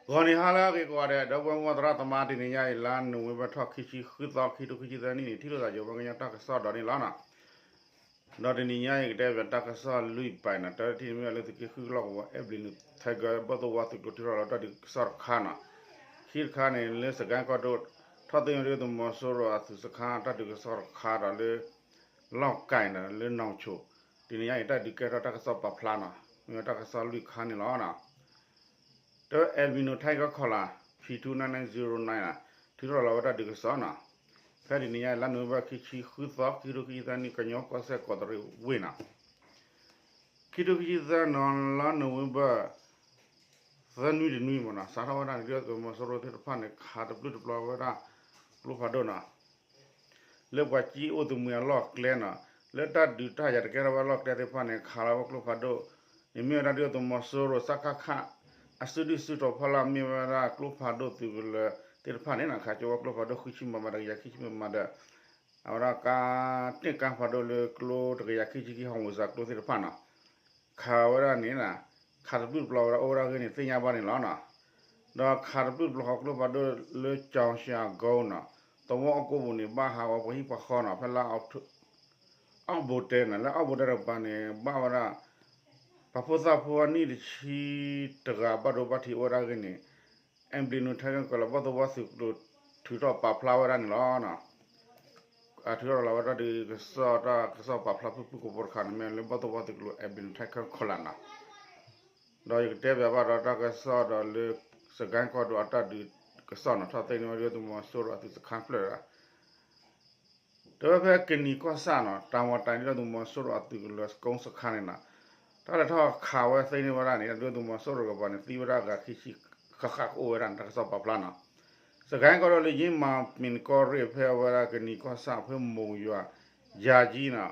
ဂီၤနံၤဟါလၢအဂ့ၤကိးဂၤဒဲး ဒီပုၢ်ဝဲၢ်မုၢ်သရၣ်သမါ တနံၤညါအံၤ လါနိၣ်ဝ့ဘၢၣ်ထီၣ်ခံဆံဃုသီ ခံထိခံဆံသၢနံၣ်န့ၣ် ထံၣ်လိာ်သးယိၤဘၣ်ကညီတၢ်ကစီၣ်ဒီးန့ၣ်လီၤနီၤ. ဒီးတနံၤညါအံၤ ကတဲဘၣ်တၢ်ကစီၣ်လွံၢ်ဘးနီၤ. တၢ်တထံၣ်န့ၣ်မ့ၢ်လၢသုးက့ဃုကလီၢ်ကဝီၤ အဲဘျံးနုာ်ထၢကၢ ဘီၣ်သိၣ်ဝါသုးကျိၤထုးထီၣ်လီၤတၢ်ဒုးကစီၣ်တခါနီၤ. ခံတခါန့ၣ် လၢစကဲကီၢ်ဒိၣ် ထီၣ်သ့ၣ်ညါဒုးသုးမီၤစိရိၤအသုးစခါတၢ်ဒုးကစီၣ်တခါဒီးလၢ လီၢ်ကၢ်နီၤ လၢနီၣ်ဆိၣ် တနံၤညါအံၤ တၢ်ဒုးကဲထီၣ်တၢ်ကစီၣ်ပာ်ဖျါနီၤ မ့ၢ်တၢ်ကစီၣ်လွံၢ်ခါန့ၣ်လီၤနီၤ. တအဲဘျံးနုာ်ထၢကၢခီၣ်လာ် P two nine nine zero nine နီၤ ထုးထီၣ်လီၤဝဲတၢ်ဒုးကစီၣ်နီၤ. ဖဲတနံၤညါအံၤ လါနိၣ်ဝ့ဘၢၣ်ခံဆံဃုသီ ခံထိခံဆံသၢနံၣ် ကညီကီၢ်စဲၣ်ကီးတရံးဝ့ၢ်နီၤ ခံထိခံဆံသၢနီၤ လါနိၣ်ဝ့ဘၢၣ် သၢနွံတနွံမ့ၢ်နီၤ စးထီၣ်ဝဲဒၣ်န့ၣ် ဒုးသုးမီၤစိရိၤသ့ၣ်တဖၣ်န့ၣ် ခးတပျုၢ်တပျီၤဝဲဒၣ် ကျိဖးဒိၣ်နီၤ လၢပှၤစံၣ်အိၣ်သမံအလီၢ်ကျဲနီၤ လၢတၢ်ဒုးတၢ်ယၤတကဲထီၣ်ဝဲလီၢ်ကျဲသ့ၣ်တဖၣ်န့ၣ် ခးလီၤဝဲကျိဖးဒိၣ်န့ၣ် မ့ၢ်ဝဲဒၣ်ဒုးသုးမီၤစိရိၤ စကခ အစုဒုၣ်စုတီၤဖီလာ် မ့ၢ်ဝဲဒၣ်ကျိဖးဒိၣ်သုးကလၢၤသ့ၣ်တဖၣ်န့ၣ်နီၤ ခးကၠိဝဲကျိဖးဒိၣ်ဃုဆံမမ တကယၤခံဆံမမဒီး အဝဲဒၣ်ကါတ့ၢ်ကါဖးဒိၣ်လၢကျိတကယၤခံဆံခံ ဟီၣ်ဝ့ၤစၢ်ကျိသ့ၣ်တဖၣ်နီၤ ခးဝဲဒၣ်န့ၣ် ခးတပျုၢ်တပျီၤဝဲဒၣ်အိၣ်ဝဲဒၣ်ဂ့ၢ်န့ၣ် သ့ၣ်ညါဘၣ်န့ၣ်လီၤနီၤ. ဒီးခးတပျုၢ်တပျီၤဃီကျိဖးဒိၣ်လၢ ကၠီၤၡၤကိနီၤ သဝီအကိပူၤန့ၣ် ဘၣ်ဟးဂီၤပှၤဟံၣ်ပှၤဃီနီၤ ဖဲလၢ အီၣ်ဘိးတဲနီၤ လၢအီၣ်ဘိးတဲတကပၤန့ၣ် ဘၣ်ဝဲဒၣ် ပှၤဖိသၣ်ဖိအနံၣ်တဆံတဂၤ ဘၣ်ဒိဘၣ်ထံးအိၣ်ဝဲဒၣ်ဂ့ၢ်န့ၣ် အဲဘျံးနုာ်ထၢကၢခီၣ်လာ် ဘီၣ်သိၣ်ဝါသုးကျိၤထုးထီၣ်ပာ်ဖျါဝဲဒၣ်န့ၣ်လီၤ. အထုးထီၣ်လီၤဝဲဒၣ်ဒုးကစီၣ်တၢ်ကစီၣ်ပာ်ဖျါဖုၣ်ဖုၣ်ကိာ်ကိာ်တခါန့ၣ် မ့ၢ်လၢဘီၣ်သိၣ်ဝါသုးကျိၤ အဲဘျံးနုာ်ထၢကၢခီၣ်လာ်နီၤ ဒီးယကတဲဘၣ်ဘၣ်ဒီးတၢ်ကစီၣ်ဒီးလၢ စကဲကီၢ်ဒိၣ်အတၢ်ဒုးကစီၣ်နီၤ ထီၣ်သ့ၣ်န့ၢ်ဝဲဒုးသုးမီၤစိရိၤအသုးစခါဖျၢၣ် တဲဝဲဖဲကနံၤကီၢ်ဆၣ်နီၤ တၢ်မၤတၢ်ဒုးသုးမီၤစိရိၤအသုးကလၢၤကိစခါန့ၣ်နီၤ တၢ်လဲၤထီၣ်ခးဝဲသ့ၣ်န့ၢ်ဝဲဒၣ်န့ၣ် ဒုးသုးမီၤစိရိၤတကပၤန့ၣ် သံဝဲဒၣ်အဂၤခံဆံ ဃၣ်ဃၣ်ကအိၣ်ဝဲဒၣ်န့ၣ် တၢ်ကစီၣ်ပာ်ဖျါနီၤ. စကဲကီၢ်ဒိၣ်လၢယ့မၤပ့ၤကီၢ်ရ့ၣ် ဖဲအဝဲဒၣ်ကနံၤကီၢ်ဆၣ်ဖဲမိၢ်ယွၤ ယၤကၠံနီၤ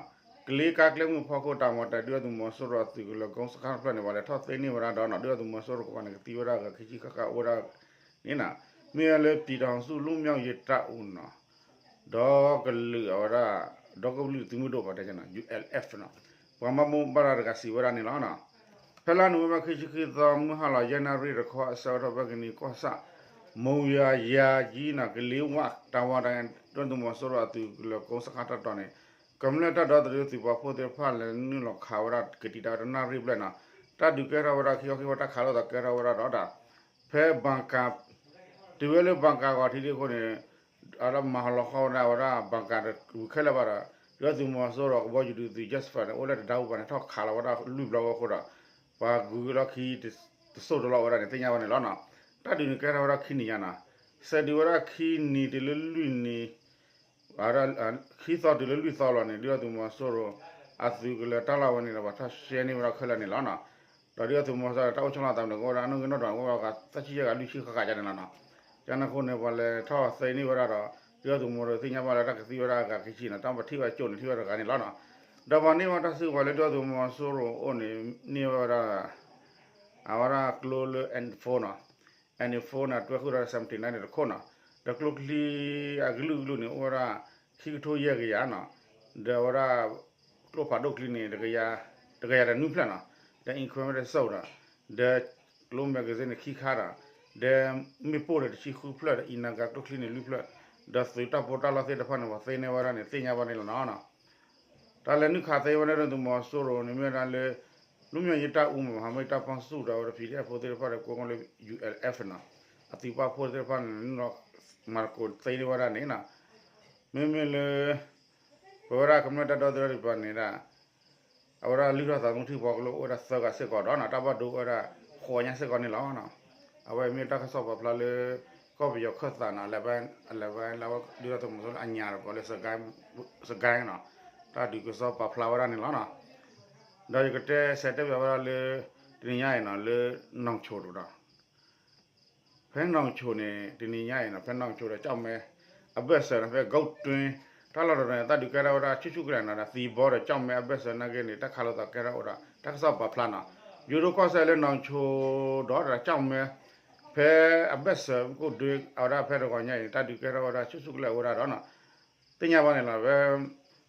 ကလ့ကါကျဲမုၢ်ဖီခိၣ် တၢ်မၤတၢ်ဒုးသုးမီၤစိရိၤအသုးကလၢၤကိစခါတဖျၢၣ်န့ၣ် ပှၤလဲၤထီၣ်သ့ၣ်န့ၢ်ဝဲဒၣ်ဒီးနီၤ ဒုးသုးမီၤစိရိၤကပၤန့ၣ် ကသံဝဲဒၣ်အဂၤခံဆံဃၣ်ဃၣ်အိၣ်ဝဲဒၣ်န့ၣ်နီၤ မ့ၢ်ဝဲလၢ ပြည်ထောင်စုလွတ်မြောက်ရေးတပ်ဦးနီၤ ဒီကလုာ်အဝဲဒၣ် ဒီကလုာ်သုးမုၢ်ဒိၣ်ပှၤတဲနီၤ ယူအဲလ်အ့ဖ်နီၤ ပှၤဘၣ်မူဘၣ်ဒါတဂၤစံးဝဲဒၣ်န့ၣ်လီၤ. ဖဲလါနိၣ်ဝ့ဘၢၣ်ခံဆံဃုသီ မုၢ်ဟါလီၤယဲၢ်နၣ်ရံၣ်တခီ အဆၢကတီၢ်ဖဲကနံၤကီၢ်ဆၣ် မိၢ်ယွၤယၤကၠံနီၤ ကလ့ဝါ တၢ်ဝါတၢ်ဒုးသုးမီၤစိရိၤအသုးကလၢၤကိစခါတတီၤန့ၣ် ကမျၢၢ်တၢ်ဒီသဒၢသုးပာ်ဖှိၣ်သ့ၣ်တဖၣ် လဲၤနုာ်လီၤခးဝဲဒၣ်ကတံာ်တာ်ဝဲတနၣ်ရံၣ်ဘျဲၣ်နီၤ တၢ်ဒုးကဲထီၣ်ဝဲဒၣ်ခံခီခံခီ တၢ်ခးလိာ်သးကဲထီၣ်ဝဲဒၣ်ဒီးတၢ် ဖဲဘၣ်ကၣ် တုၤဝဲလၢဘၣ်ကၣ်ဂီၤထံးဒ်အဃိန့ၣ် အဝဲဒၣ်မၤဟးလီၤဃီဝဲဒၣ် အဝဲဒၣ်ဘၣ်ကၣ်တဝံၤခဲလၢာ်ဘၣ်ဒီး ဒုးသုးမီၤစိရိၤကဘီယူၤဒုးသုး Jasper န့ၣ် အိၣ်လၢတဒါအူပူၤန့ၣ် ထီၣ်ခးလီၤဝဲဒၣ်လွံၢ်ဘျီဝဲအဃိဒီး ပှၤဂုၤလီၢ်ခံ တစိၢ်တလီၢ်ဝဲဒၣ်န့ၣ် သ့ၣ်ညါဝဲန့ၣ်လီၤနီၤ. တၢ်ဒုးန့ၣ်ကဲထီၣ်ဝဲဒၣ်ခံနံၤညါနီၤ စဲးဒုးဝဲဒၣ်ခံနံၤတုၤလၢလွံၢ်နံၤ ခံသီတုၤလၢလွံၢ်သီလီၤန့ၣ် ဒုးသုးမီၤစိရိၤ အသုးကလၢၤတၢ်လီၢ်ဝဲန့ၣ်ဒီး ပှၤထီၣ်ရှဲန့ၢ်ဝဲဒၣ်ခဲလၢာ်န့ၣ်လီၤနီၤ. ဒီးဒုးသုးမီၤစိရိၤ တၢ်အိၣ်ဆီလီၤသးန့ၣ် ကအိၣ်ဝဲဒၣ်အနီၣ်ဂံၢ်နီၣ်ဒွး ကအိၣ်ဝဲဒၣ်သၢဆံယဲၢ်ဂၤလွံၢ်ဆံဃၣ်ဃၣ်န့ၣ်လီၤနီၤ. ကန့ၣ်အဃိန့ၣ် ပှၤလဲၤထီၣ်သ့န့ၢ်ဝဲဒၣ်ဒီး ဒုးသုးမီၤစိရိၤသ့ၣ်ညါဘၣ်လၢတၢ်ကသံဝဲဒၣ်အဂၤခံဆံန့ၣ် တၢ်ပထံၣ်ဝဲကၠိန့ၣ် ထံၣ်ဝဲတဂၤန့ၣ်လီၤနီၤ. ဒီးပှၤန့ၢ်ဝဲတၢ်စုကဝဲၤလၢဒုးသုးမီၤစိရိၤအိၣ်န့ၣ် န့ၢ်ဝဲဒၣ် အဝဲဒၣ်ကျိလၢ N four နီၤ N four န့ၣ် တွဲဃုာ်ဒီး seventy nine န့ၣ်တခိၣ်နီၤ. ဒီးကျိချံအကလုာ်ကလုာ်န့ၣ် အိၣ်ဝဲဒၣ် ခံကထိယဲၢ်ကယၤနီၤ. ဒီးအဝဲဒၣ် ကျိဖးဒိၣ်ချံန့ၣ် တကယၤတနွံဖျၢၣ်နီၤ. ဒီး increment တစိၢ်ဒီး ဒီးကျိ magazine န့ၣ် ခံခါဒီး ဒီးမ့ၣ်ပိၢ်န့ၣ် တဆံဃုဖျၢၣ်ဒီး အံၤနၤဂၤကျိချံန့ၣ် လွံၢ်ဖျၢၣ် ဒီးသုးတၢ်ပီးတၢ်လီသ့ၣ်တဖၣ်န့ၣ် ပှၤသ့န့ၢ်ဝဲဒၣ်န့ၣ် သ့ၣ်ညါဘၣ်န့ၣ်လီၤနီၤ. တၢ်လဲၤနုာ်ခးသ့ဝဲဒၣ်ဒုးသုးမီၤစိရိၤန့ၣ် မ့ၢ်ဝဲဒၣ်လၢ လွတ်မြောက်ရေးတပ်ဦး မဟာမိတ်တပ်ပေါင်းစုဒီးဝဲဒၣ် ပီၣ်ဒီအ့ၣ်ဖိသ့ၣ်တဖၣ်ဒီး ကိးမုၢ်လၢ ယူအဲလ်အ့ဖ်နီၤ အသုးပာ်ဖှိၣ်သ့ၣ်တဖၣ်န့ၣ် နုာ်လီၤမၤသကိးသ့န့ၢ်ဝဲဒၣ်န့ၣ်နီၤ. မ့မ့ၢ်လၢ ပဝဲဒၣ်ကမျၢၢ်တၢ်ဒီသဒၢတကပၤန့ၣ်ဒၣ် အဝဲဒၣ်လုၢ်ထီၣ်သးသမူထံကီၢ်ကလိအိၣ်ဝဲဒၣ်သၢဂၤစ့ၢ်ကီးဒီးနီၤ တၢ်ဘၣ်ဒိဝဲဒၣ်ဃိးညါစ့ၢ်ကီးန့ၣ်လီၤ. အဝဲမ့ၢ်တၢ်ကစီၣ်ပာ်ဖျါလၢ ကီၢ်ပယီၤခၢၣ်သးနီၤ အလဲၤဝဲ အလဲၤဝဲလၢအဝဲဒုးဒီးသုးမီၤစိရိၤ အညၣ်တပီၤလၢ စကဲနီၤ တၢ်ဒုးကစီၣ်ပာ်ဖျါဝဲဒၣ်န့ၣ်လီၤနီၤ. ဒီးယကတဲဆဲးတဲပၠးဝဲဒၣ်လၢ တနံၤညါအံၤနီၤ လၢနီၣ်ဆိၣ်တကတီၢ် ဖဲနီၣ်ဆိၣ်န့ၣ် တနံၤညါအံၤနီၤ ဖဲနီၣ်ဆိၣ်ဒီးကၠီၣ်မဲ အဘၢၣ်စၢၤနီၤ ဖဲ ဂုတ်တွင်း တၢ်လီၢ်တတီၤန့ၣ် တၢ်ဒုးကဲထီၣ်ဝဲဒၣ်ဆူၣ်ဆူၣ်ကလဲာ်နီၤ ဒီးသံဘီဒီးကၠီၣ်မဲအဘၢၣ်စၢၤနာ်က့န့ၣ် တၢ်ခးလိာ်သးကဲထီၣ်ဝဲဒၣ် တၢ်ကစီၣ်ပာ်ဖျါနီၤ ယိၤဒိၣ်ကီၢ်စဲၣ်လၢနီၣ်ဆိၣ်ဒီးကၠီၣ်မဲ ဖဲအဘၢၣ်စၢၤ ဂုတ်တွင်း အဝဲဒၣ်ဖဲတဂီၤညါအံၤ တၢ်ဒုးကဲထီၣ်ဝဲဒၣ်ဆူၣ်ဆူၣ်ကလဲာ်ဝဲဒၣ်ဒီးနီၤ သ့ၣ်ညါဘၣ်န့ၣ်လီၤ. ဖဲ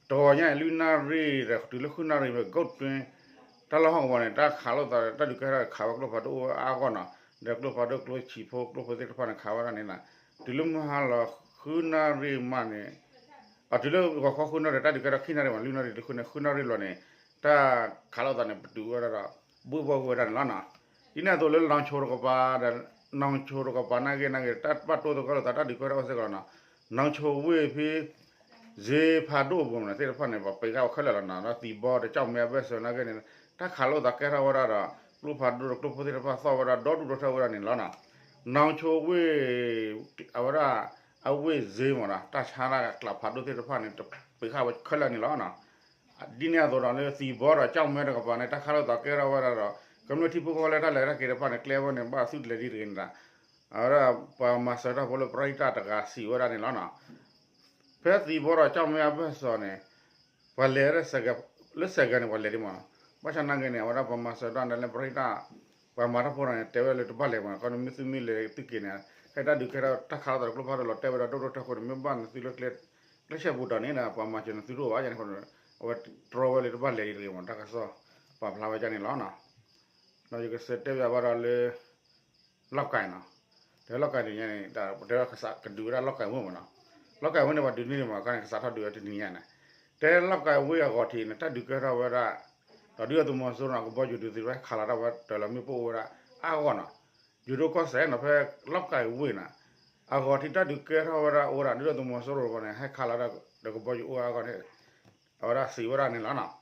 တဂီၤညါအံၤ လွံၢ်နၣ်ရံၣ်ဒီးတုၤလၢဃုနၣ်ရံၣ် ဖဲ ဂုတ်တွင်း တၢ်လီၢ်ဟီၣ်ကဝီၤန့ၣ် တၢ်ခးလိာ်သး တၢ်ဒုးကဲထီၣ်ခးဝဲကျိဖးဒိၣ်အိၣ်ဝဲအါဂီၢ်နီၤ. ဒီးကျိဖးဒိၣ်ကျိဆံးဖိကျိဖိသ့ၣ်တဖၣ်န့ၣ် ခးဝဲဒၣ်န့ၣ်လီၤ. တုၤလၢမုၢ်ဟါလီၤ ဃုနၣ်ရံၣ်မးန့ၣ် အတုၤလၢဂီၤခီဃုနၣ်ရံၣ် တၢ်ဒုးကဲထီၣ်ခံနၣ်ရံၣ်မး လွံၢ်နၣ်ရံၣ်တဃုန့ၣ် ဃုနၣ်ရံၣ်လီၤန့ၣ် တၢ်ခးလိာ်သးန့ၣ် ပတုာ်ဝဲဒၣ်ဒီး ဘှ့ၣ်ဘှီၣ်ကွံာ်ဝဲဒၣ်န့ၣ်လီၤနီၤ. ဒ်န့ၣ်အသိးလၢ နီၢ်ဆိတကပၤဒီး နီၢ်ဆိတကပၤနာ်က့နာ်က့ တၢ်ဘၣ်တိၢ်သကိးလိာ်သး တၢ်ဒုးကဲထီၣ်အိၣ်စ့ၢ်ကီးလီၤနီၤ. နီၢ်ဆိဝ့ၢ်ဖဲ စ့ဖးဒိၣ်အပူၤန့ၣ် သ့ၣ်တဖၣ်န့ၣ် ပှၤပံးဃာ်ဝဲခဲလၢာ်လီၤနီၤ. ဒီးသံၣ်ဘီဒီးကၠီၣ်မဲအဘၢၣ်စၢၤနာ်က့န့ၣ် တၢ်ခးလိာ်သးကဲထီၣ်ဝဲဒၣ်ဒီး ကျိဖးဒိၣ်ဒီးကျိဖိသ့ၣ်တဖၣ်သီၣ်ဝဲဒၣ် ဒီဒူၣ်ဒီထၢဝဲဒၣ်န့ၣ်လီၤနီၤ. နီၢ်ဆိဝ့ၢ် အဝဲဒၣ် အဝ့ၢ်စ့မးနီၤ တၢ်ဆါတၢ်ကျးဖးဒိၣ်သ့ၣ်တဖၣ်န့ၣ် တပံးဃာ်ဝဲခဲလၢာ်န့ၣ်လီၤနီၤ. ဒ်န့ၣ်အသိးဒီးလၢ သံၣ်ဘီဒီးကၠီၣ်မဲတကပၤန့ၣ် တၢ်ခးလိာ်သးကဲထီၣ်ဝဲဒၣ်ဒီး ကမျၢၢ်ထံဖိကီၢ်ဖိလၢတၢ်လဲၤတၢ်က့ၤတဖၣ်န့ၣ် ကျဲဝဲန့ၣ် ဘၣ်သုတလဲၤဒ်တဂ့ၤန့ၣ်ဒီး အဝဲဒၣ်ပှၤမၤစၢၤတၢ်ဖိလၢ ပရဟိတတဂၤစံးဝဲဒၣ်န့ၣ်လီၤနီၤ. ဖဲသံၣ်ဘီဒီးကၠီၣ်မဲအဘၢၣ်စၢၤန့ၣ် ပှၤလဲၤလၢစဲးကဲးန့ၣ် ပှၤလဲၤဒ်မးနီၤ. ဘၣ်ဆၣ်နာ်က့န့ၣ် အဝဲဒၣ်ပှၤမၤစၢၤတၢ်န့ၣ်လၢပရဟိတ ပှၤမၤတၢ်ဖိတဂၤန့ၣ် တဲဝဲလၢတဘၣ်လဲၤမး ခီန့ၣ် မ့ၢ်သုမ့ၢ်လဲၤသုက့ၤန့ၣ် ဟဲတၢ်ဒုးကဲထီၣ်တၢ်ခးလိာ်သးဒီးကျိဖးဒိၣ်လီၤတဲာ်ဝဲဒီး ဒိၣ်ဒိၣ်ထၢထၢဃိန့ၣ် မ့ၢ်ဘၣ်နသုလၢကျဲ ကျဲဆဲးပူၤတီၢ်န့ၣ်ဒီး ပှၤမၤစၢၤနသုတအိၣ်ဘၣ်ယန့ၣ်အဃိန့ၣ် အဝဲတြီဝဲလၢတဘၣ်လဲၤဒ်တဂ့ၤမး တၢ်ကစီၣ်ပာ်ဖျါဝဲဒ်န့ၣ်လီၤနီၤ. ဒီးယကစံးတဲဘၣ်ဘၣ်ဒီးလၢ လီၢ်ကၢၣ်နီၤ, တဲလီၢ်ကၢၣ်ဒ်ညါန့ၣ် တဲဝဲကစးကဒုးဝဲဒၣ်လီၢ်ကၢၣ်ဝ့ၢ်မးနီၤ. လီၢ်ကၢၣ်ဝ့ၢ်န့ၣ် ပှၤဒုးန့ၢ်ဒံးမး ခါန့ၣ် ကစးထီၣ်ဒုးဝဲတနံၤညါန့ၣ်, တဲလီၢ်ကၢၣ်ဝ့ၢ်အဂီၢ်ထံးန့ၣ် တၢ်ဒုးကဲထီၣ်ဝဲဒၣ်, ဒီးဒုၣ်ဒါသုးမီၤစိရိၤန့ၣ် အကဘီယူၤဒုးသ့ၣ်တဖၣ်ခးလီၤတၢ်ဝဲတၢ်လီၤမ့ၣ်ပိၢ်အိၣ်ဝဲဒၣ် အါဂီၢ်နီၤ, ယူၤဒိၣ်ကီၢ်စဲၣ်နီၤ ဖဲလီၢ်ကၢၣ်ဝ့ၢ်နီၤ, အဂီၢ်ထံးတၢ်ဒုးကဲထီၣ်ဝဲဒၣ်အိၣ်ဝဲဒၣ် ဒုၣ်ဒါသုးမီၤစိရိၤတဖၣ်န့ၣ် ဟဲခးလီၤတၢ်ဒီးကဘီယူၤအိၣ်ဝဲအါဂီၢ်န့ၣ်, အဝဲဒၣ်စံးဝဲဒၣ်န့ၣ်လီၤနီၤ.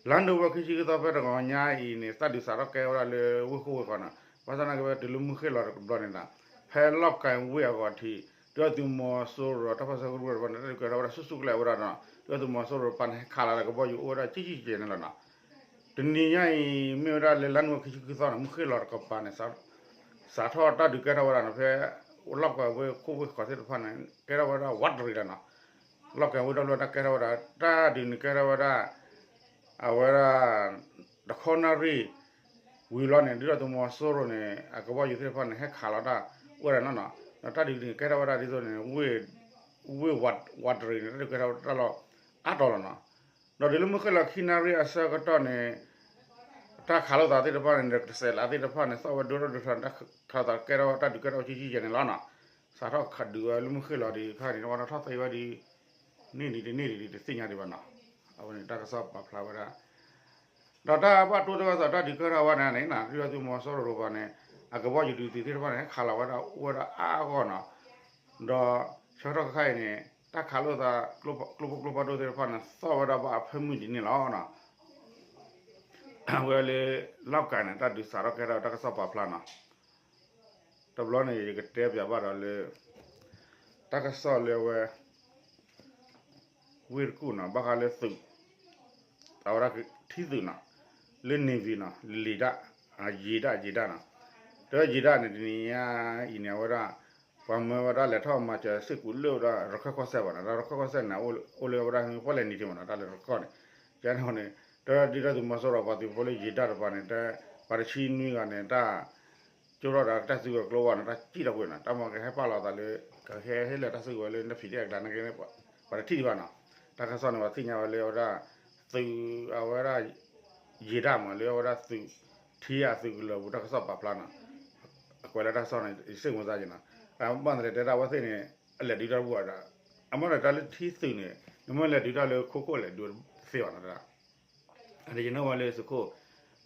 လါနိၣ်ဝ့ဘၢၣ်ခံဆံခံသီဖဲတဂီၤညါအံၤန့ၣ် တၢ်ဒုးစးထီၣ်ကဲဝဲဒၣ်လၢဝ့ၢ်ဃိၣ်ဝ့ၢ်ဃီနီၤ, ဘၣ်ဆၣ်နာ်က့ဖဲတုၤလၢမုၢ်ဃ့ၢ်လီၤတဘျီန့ၣ်ဒီး ဖဲလီၢ်ကၢၣ်ဝ့ၢ်အဂီၢ်ထံး ဒုၣ်ဒါသုးမီၤစိရိၤတၢ်ပၢဆှၢကရူၢ်တဖၣ်န့ၣ် တၢ်ဒုးကဲထီၣ်ဝဲဒၣ်ဆူၣ်ဆူၣ်ကလဲာ်ဝဲဒၣ်ဒီး ဒုၣ်ဒါသုးမီၤစိရိၤတဖၣ်န့ၣ် ဟဲခးလီၤလၢကဘီယူၤအိၣ်ဝဲဒၣ်ကံၢ်ကံၢ်ကဲန့ၣ်လီၤနီၤ. တနံၤညါအံၤ မ့ၢ်ဝဲဒၣ်လၢလါနိၣ်ဝ့ဘၢၣ်ခံဆံခံသီန့ၣ် မုၢ်ဃ့ၢ်လီၤတကပၤန့ၣ် စးထီၣ်တၢ်ဒုးကဲထီၣ်ဝဲဒၣ်နီၤ ဖဲလီၢ်ကၢၣ်ဝ့ၢ်ခိၣ်ဝ့ၢ်ဃီသ့ၣ်တဖၣ်န့ၣ် ကဲထီၣ်ဝဲဒၣ်ဝးတရံးလီၤနီၤ. လီၢ်ကၢၣ်ဝ့ၢ်ဒီဖျၢၣ်တၢ်ကဲထီၣ်ဝဲဒၣ် တၢ်ဒုးန့ၣ်ကဲထီၣ်ဝဲဒၣ် အဝဲဒၣ် တခီနၣ်ရံၣ် ဝံၤလီၤန့ၣ် ဒုၣ်ဒါသုးမီၤစိရိၤန့ၣ် အကဘီယူၤသ့ၣ်တဖၣ်န့ၣ် ဟဲခးလီၤတၢ်အိၣ်ဝဲဒၣ်နီၤနီၤ, ဒီးတၢ်ဒုးန့ၣ်ကဲထီၣ်ဝဲဒၣ်ဒ်သိးန့ၣ် ဝ့ၢ် ဝးတရံးန့ၣ် တၢ်ဒုးကဲထီၣ်ဝဲဒၣ်လီၤအါတီၤလီၤနီၤ. ဒီးတုၤလၢမုၢ်ဃ့ၢ်လီၤခံနၣ်ရံၣ်အဆၢကတီၢ်န့ၣ် တၢ်ခးလိာ်သးသ့ၣ်တဖၣ်န့ၣ် ဒီးကစဲးလးသ့ၣ်တဖၣ်န့ၣ် သီၣ်ဝဲဒိၣ်ထီၣ်ဒိၣ်ထီၣ် တၢ်ခးလိာ်သးကဲထီၣ် တၢ်ဒုးကဲထီၣ်ကံၢ်ကံၢ်ကဲန့ၣ်လီၤနီၤ. စးထီၣ်ခးဒုးဝဲလၢမုၢ်ဃ့ၢ်လီၤဒံးခါန့ၣ် ဝဲထီၣ်သ့ဝဲဒ် န့ၢ်ဒံးတန့ၢ်ဒံးဒ်တသ့ၣ်ညါဒံးဘၣ်နီၤ. အဝဲန့ၣ်တၢ်ကစီၣ်ပာ်ဖျါဝဲဒၣ် ဒီးတၢ်ဘၣ်တိၢ်သဂၢၢ်သးတၢ်ဒုးကဲထီၣ်ဝဲဒၣ်န့ၣ် ဒုၣ်ဒါသုးမီၤစိရိၤတဖၣ်န့ၣ် အကဘီယူၤဒုးသ့ၣ်တဖၣ်န့ၣ် ဟဲခးလီၤဝဲဒၣ်အိၣ်ဝဲဒၣ်အါဂီၢ်နီၤ. ဒီးဆၢကတီၢ်ခဲခါအံၤန့ၣ် တၢ်ခးလိာ်သး ကျိဖိကျိဖးဒိၣ်သ့ၣ်တဖၣ်န့ၣ် သီၣ်ဝဲဒၣ်ဘၣ်အဖၢမုၢ်ဒံးန့ၣ်လီၤနီၤ. အဝဲလၢ လီၢ်ကၢၣ်န့ၣ် တၢ်ဒုးစးထီၣ်ကဲထီၣ်တၢ်ကစီၣ်ပာ်ဖျါနီၤ. တဘျီန့ၣ် ယကတဲပၠးဘၣ်ဒီးလၢ တၢ်ကစီၣ်လၢအဝဲ ဝ့ၢ်တကူၣ်နီၤ ဘၣ်ဃးလၢသုး အဝဲဒၣ်ထံသုးနီၤ လၢ Navy နီၤ လံာ်ဒၣ် ယံာ်ဒၣ်ယံာ်ဒၣ်နီၤ. တၢ်ယံာ်ဒၣ်န့ၣ် တနံၤညါအံၤန့ၣ် အဝဲဒၣ် ပှၤမၢဝဲဒၣ်လဲၤထီၣ်မၤစၢၤစ့ၢ်ကီးလၢဝဲဒၣ်ရခၢၣ်ကီၢ်စဲၣ်ဘၣ်နီၤ ဒီးရခၢၣ်ကီၢ်စဲၣ်န့ၣ် အိၣ်လၢဝဲဒၣ်ဖီၣ်လဲၣ်နံၤထံးမးနီၤ တၢ်လဲၤရခၢၣ်န့ၣ် ကန့ၣ်အဃိန့ၣ် တၢ်ဒုၣ်ဒါသုးမီၤစိရိၤပှၤသုးဖိလၢယံာ်ဒၣ်တဖၣ်န့ၣ် တၢ် ပှၤတဆံနွံဂၤန့ၣ် တၢ် ကၠိထီၣ်ဒီးတၢ်စုကဝဲၤကျိဝဲန့ၣ် တၢ်စံၣ်ထီၣ်ကွံာ်နီၤ တၢ်မၤကဟဲပာ်လီၤသးလၢ ကဟဲဟ့ၣ်လီၤတၢ်စုကဝဲၤလၢ PDF အကျါန့ၣ်က့ ပှၤတထံၣ်ဒံးဘၣ်နီၤ. တၢ်ကစီၣ်န့ၣ် ပှၤသ့ၣ်ညါဝဲလၢအဝဲဒၣ် သုးအဝဲဒၣ် ယံာ်ဒၣ်မးလၢအဝဲဒၣ်သုး ထံအသုးကလၢၤပူၤတၢ်ကစီၣ်ပာ်ဖျါနီၤ. အကွဲးလၢတၢ်ကစီၣ်န့ၣ် ယစ့ၢ်ကီးမၤသးက့ၤနီၤ. ဘၣ်မနုၤလဲၣ်တဲဒၣ်အဝဲသ့ၣ်န့ၣ် အလဲၤဒုးတၢ်တဘူၣ်ဘၣ်ဒီး အမ့ၢ်ဒီးတၢ်လၢထံသုးန့ၣ် နမ့ၢ်လဲၤဒုးတၢ်လၢခိခိၣ်လဲၤဒုးတသ့ဘၣ်နီၤ တဒၣ် အန့ၣ်ယနၢ်ဝဲလၢသုးခိၣ်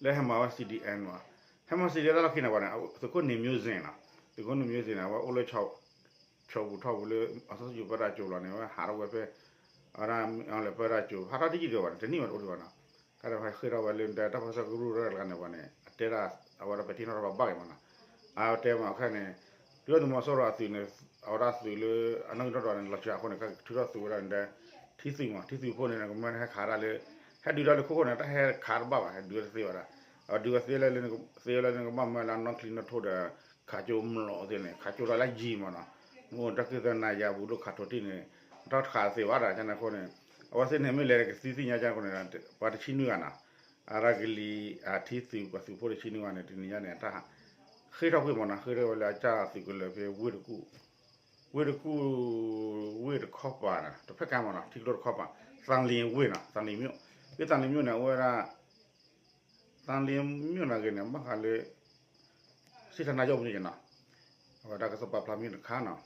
လၢဟဲမၤဝဲ C D N မး ဟဲမၤ C D N တၢ်လီၢ်ခံန့ၣ်ဘၣ်န့ၣ် သုးခိၣ်န့ၣ် မျိုးစင်နီၤ သုးခိၣ်န့ၣ် မျိုးစင်န့ၣ် အဝဲအိၣ်လၢ ဆီပူၤထီၣ်ပူၤလၢ အစီဆှံပၢတၢ်ကၠိလီၤန့ၣ် အဝဲဟးထီၣ်ဝဲဖဲ အဝဲဒၣ် လဲၤပၢတၢ်ကၠိ ဟးထီၣ်တယံာ်ဒံးဘၣ်န့ၣ် တနံၣ်ဘၣ်တအိၣ်ဒံးဘၣ်နီၤ ကဒီးဟဲဃ့ၢ်ထီၣ်ဝဲလၢတၢ်ပၢဆှၢကရူၢ်ရဲၣ်တဂၤန့ၣ်ဘၣ်န့ၣ် အတဲဒၣ် အဝဲဒၣ်ပဲာ်ထံနီၤဖးဘၣ်က့ၤမးနီၤ အတဲမးခဲန့ၣ် ဒုၣ်ဒါသုးမီၤစိရိၤအသုးန့ၣ် အဝဲဒၣ်သုးလၢ အနီၣ်ဂံၢ်ထီၣ်ဒီးန့ၣ် လီၤစှၤအဃိန့ၣ် ထုးထီၣ်သုးဝဲဒၣ်န့ၣ်ဒီး ထံသုးမး ထံသုးဖိန့ၣ် နကမၢဟဲခးတၢ်လၢ ဟဲဒုးတၢ်လၢခိခိၣ်န့ၣ် တၢ်ဟဲခးတဘၣ်ဘၣ် ဟဲဒုးတသ့ဘၣ်ဒၣ် အဒုးဝဲသ့လၢ သ့လၢနကဘၣ်မၢလၢနီၢ်ချံနီၢ်ထိဒီး ခးကၠိမျိာ်သ့ၣ်န့ၣ် ခးကၠိတၢ်လၢယံၤမးနီၤ မ့ၢ်တၢ်က့ၢ်သၢနၤယၤဘူးဒိၣ်ခးထိၣ်တံၢ်န့ၣ် တၢ်တခးသ့ဘၣ်ဒၣ် ကန့ၣ်အဃိန့ၣ် အဝဲသ့ၣ်န့ၣ်မ့ၢ်လဲၤကသံသ့ၣ်ညါကန့ၣ်အဃိန့ၣ် ပှၤတဆံနွံဂၤနီၤ အရၢၢ်ကလံၤ အထံသုးပှၤသုးဖိတဆံနွံဂၤန့ၣ် တနံၤညါန့ၣ် တၢ်ဃ့ၢ်ထီၣ်ကွံာ်မးနီၤ ဃ့ၢ်ထီၣ်ဝဲလၢအကၢ်သုးကလၢၤဖဲဝ့ၢ်တကူၣ် ဝ့ၢ်တကူၣ် ဝ့ၢ်တခီပၤနီၤ တဖျၢၣ်ကါမးနီၤ ထံကျိတခီပၤ သံလံဝ့ၢ်နီၤ သံလံမျိာ် ဖဲသံလံမျိာ်န့ၣ် အဝဲဒၣ် သံလံမျိာ်နာ်က့န့ၣ် ဘၣ်ဃးလၢ စံးထီၣ်နါယိၣ်ပူၤန့ၣ်နီၤ, အဝဲတၢ်ကစီၣ်ပာ်ဖျါမ့ၢ်တခါနီၤ,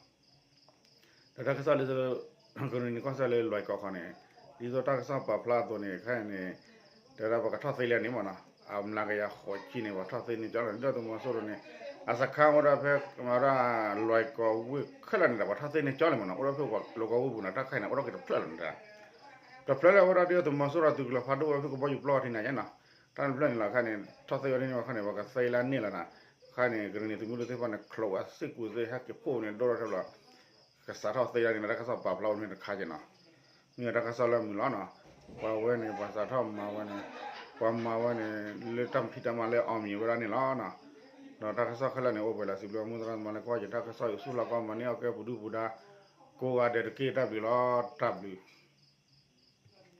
ဒီးတၢ်ကစီၣ်လၢ ကရ့ၣ်နံၤကီၢ်စဲၣ်လၢလွဲၢ်ကီၢ်ခီန့ၣ်, ဒ်သိးတၢ်ကစီၣ်ပာ်ဖျါအသိးန့ၣ် ခဲအံၤန့ၣ် တဲဒၣ်ပှၤကထီၣ်သ့လံန့ၣ်မ့ၢ်နီၤ, အမျးကယၤဃိးဆံန့ၣ် ပှၤထီၣ်သ့န့ၢ်ကၠီလံ ဒ်သိးသုးမီၤစိရိၤန့ၣ် အစခါအိၣ်ဒၣ်ဖဲ မၤဒၣ်လွဲၢ်ကီၢ်ဝ့ၢ်ခဲလၢာ်န့ၣ်ဒီး ပှၤထီၣ်သ့န့ၢ်ကၠီလံမ့ၢ်နီၤ, အိၣ်ဒၣ်ဖဲလွဲၢ်ကီၢ်ဝ့ၢ်ပူၤန့ၣ် တၢ်ခါအံၤန့ၣ် အိၣ်ထီၣ်က့ၤတဖျၢၣ်လီၤန့ၣ် တဖျၢၣ်လၢအဝဲဒၣ်ဒ်သိးသုးမီၤစိရိၤသုးကလၢၤဖးဒိၣ်ဝဲဖဲကဘီယူၤပျီထံးန့ၣ်နီၤ, တၢ်တဖျၢၣ်န့ၣ်လီၤခါန့ၣ် ထီၣ်သ့ဝဲန့ၣ်န့ၣ်ခါန့ၣ် ပှၤကသ့လၢန့ၢ်လီၤနီၤ, ခါန့ၣ် ကရ့ၣ်နံၤသုးမုၢ်ဒိၣ်သ့ၣ်တဖၣ်န့ၣ် ချိးဝဲစ့ၢ်ကီးသ့ ဟဲက့ၤဖှိၣ်န့ၣ် ဒိၣ်ထီၣ်ထဲလီၤ, ကစးထီၣ်သ့ဒၣ်န့ၣ် တၢ်ကစီၣ်ပာ်ဖျါဝဲန့ၣ်တခါက့ၤနီၤ, မ့ၢ်တၢ်ကစီၣ်လၢအမုာ်လီၤနီၤ, ပှၤဝဲန့ၣ် ပှၤစးထီၣ်မၤဝဲန့ၣ်, ပှၤမၤဝဲန့ၣ် လၢတၢ်ဖံးတၢ်မၤလၢအီၣ်မံၤဝဲဒၣ်န့ၣ်လီၤနီၤ, ဒီးတၢ်ကစီၣ်ခဲလၢာ်န့ၣ် အိၣ်ပှဲၤလၢစံးဘျုးမုၢ်သရၣ်သမါလၢကွၢ်ယတၢ်ကစီၣ်အံၤ ဆူလီၤကီမၤန့ၢ်အီၣ်ကဲပူၤဒုၣ်ပူၤဒါ ကိးဂၤဒဲးတက့ၢ် တၢ်ဘျုးလီၤ, တၢ်ဘျုး